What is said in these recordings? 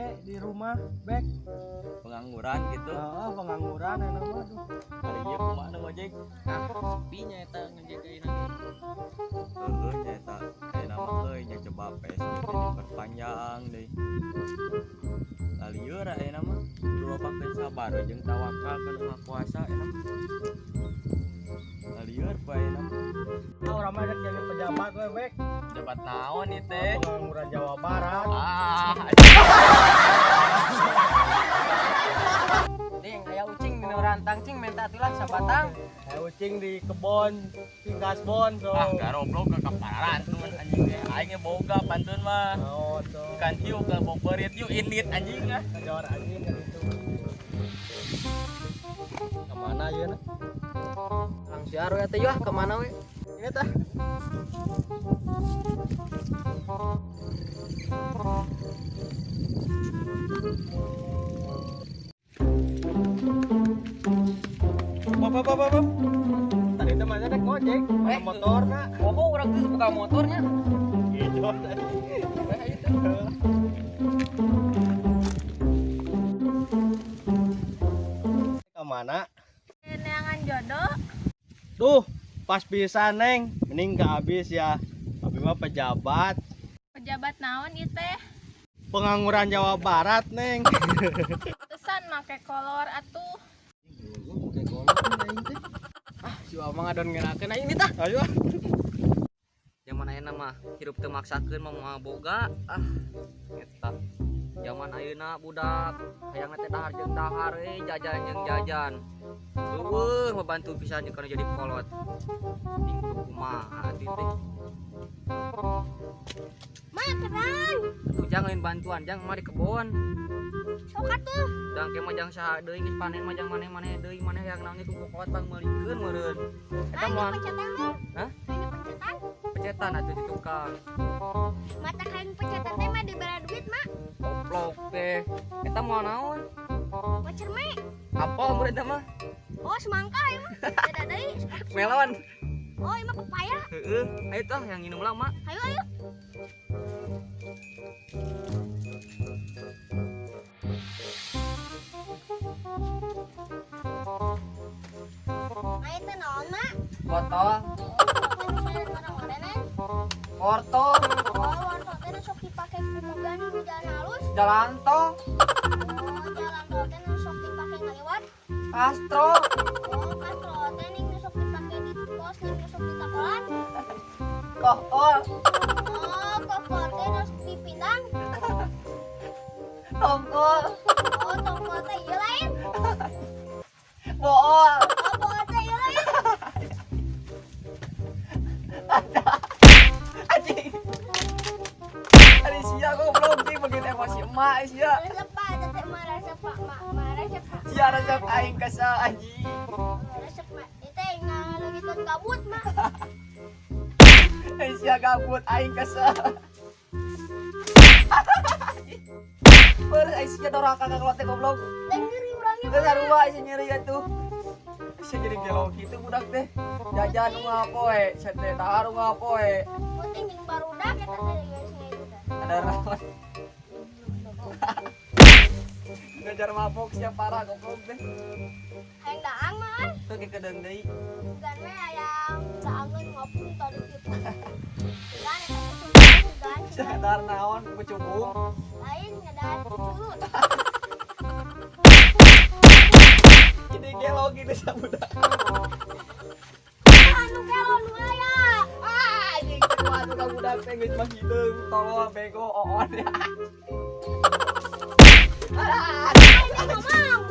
hare di rumah, Bek. Pengangguran gitu. Heeh, pengangguran enak mah aduh. Hari ieu kumaha nu ngojek? Ah, sepi nya eta ngejagain lagi. Heeh, nya eta ayeuna mah euy nya coba PSBB diperpanjang deui. Lalieur ayeuna mah kudu lobakeun sabar we jeung tawakal ka Nu Maha Kuasa ayeuna mah. Lalieur bae ayeuna mah. Ah, urang mah rek jadi pejabat we, Bek. Pejabat naon ieu teh? Pengangguran Jawa Barat. Ah, Ding, aya ucing dina rantang cing menta atuh lah sabatang. Aya ucing di kebon, cing gasbon so. Ah, garoblok ke kaparantun anjing teh. Aing ge boga pantun mah. Naon so. Ikan hiu ke beurit yuk indit anjing ah. Kajawar anjing kan itu. Kemana ieu na? Langsiar we atuh yeuh kemana we? Ini tah. Bap, bap, bap, bap. Tadi teh mana rek ngojek, Eh, motor na. Oh, urang geus buka motornya. Hijau tadi. Eh, itu. Kemana? Neangan jodoh. Duh, pas bisa Neng, mending gak habis ya. Abi mah pejabat, Pejabat naon ieu teh? Pengangguran Jawa Barat, Neng. Tesan make kolor atuh. Ah, si Wama ngadon ngerakeun aing ini tah. Ayo. Ah. Zaman ayeuna mah hirup teu maksakeun mah moal boga. Ah, eta. Zaman ayeuna budak hayangna teh dahar jeung dahar euy, jajan jeung jajan. Eueuh, membantu pisan jeung kana jadi kolot. Ting kudu kumaha atuh teh. Ma, terang. Atuh jang lain bantuan jang mah di kebon. Sok atuh. Jang ke mah jang saha deui geus panen mah jang maneh-maneh deui maneh hayang naon ge ku kolot pang meulikeun meureun. Eta Lain moal pencetan mah. Hah? Lain pencetan. Pencetan atuh di tukang. Mata kain pencetan teh mah dibere duit, Mak. Goblok teh. Eta moal naon? Mau cerme. Apel meureun teh mah. Oh, semangka ieu mah. Beda deui. Melon. Oh, ieu mah pepaya. Heeh, ayo tah yang minum lama. Ayo, ayo. Ayo teh naon, Mak? Botol, Oh, teh misalnya orang-orenan. wortel, Oh, wortel teh nu sok dipake kumogan di jalan halus. Jalan tol, Oh, jalan tol teh nu sok dipake ngaliwat. Castro, Oh, kastro teh ning nu sok dipake di pos ning nu sok ditakolan. Kohol, Oh, kokol teh nu sok dipindang. Tongkol, Oh, tongkol teh ieu lain. Bool. Oh, bool teh ieu lain. Anjing. Ari sia goblok cing begitu emosi emak sia. Resep Pak, teteh mah resep Pak, mak mah resep Pak. Sia resep aing kesel anjing. Resep Mak. Ieu teh ngaleungiteun gabut mah. Eh sia gabut aing kesel. Beuh aing sia doraka ka kolot teh goblok. Lain nyeri urangnya Geus sarua sia nyeri atuh. Sia jadi gelo kitu budak teh. Jajan unggal poe, sia teh dahar unggal poe. Penting jeung barudak eta teh geus ngeukeun. Ada naon? Ngajar mabok sia parah goblok teh. Hayang daang mah euy. Tuh ke kedeung deui. Sugan we hayang daangeun ngopung tadi kitu. Sugan eta teh sugan sugan. Sia dahar naon kucubung. Lain ngadahar curut. Jadi gelo gitu sia budak. Anu gelo nu aya. Ah, anjing kumaha tuh ka budak teh geus mah hideung, tolol bego oon ya. Ah, Aing ngomong.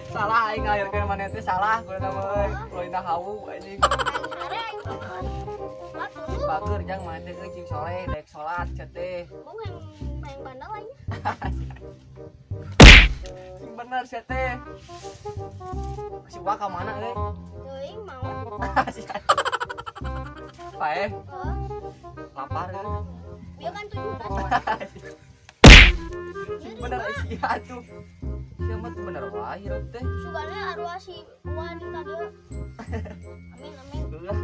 Salah aing ngahirkeun maneh teh salah gua teh euy. Ulah hawu anjing. Aing hare aing. Batu lu. Bager jang maneh teh euy cing soleh daek salat sia teh. Mau yang yang bandel aing. Cing bener sia teh. Si Wak ka mana euy? Teuing maot. Paeh, Heeh. lapar euy. Dia kan 17. Cing bener sia atuh. Sia mah bener wae hirup teh. Sugana arwah si Wan ka dieu. Amin amin. Ulah,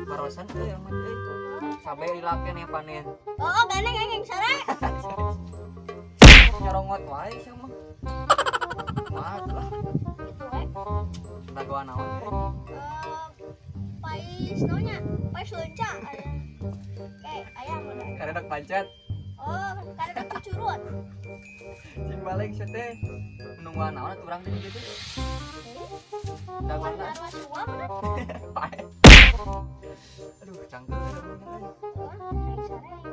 barosan euy amat euy. Cabe lila keneh panen. Oh, gandeng aing sare. Nyorongot wae sia mah. Kumaha tuh lah. Gitu we. Dagoan naon teh? Eh, pais naonnya? Pais leunca aya. Oke, aya mana? Karedok pancet. Oh, karedok cucurut. Cing balik sia teh. Nungguan naon atuh urang di dieu teh? Dagoan Warna tua mana? pae. Aduh, cangkeul. Oh, aing sare aing.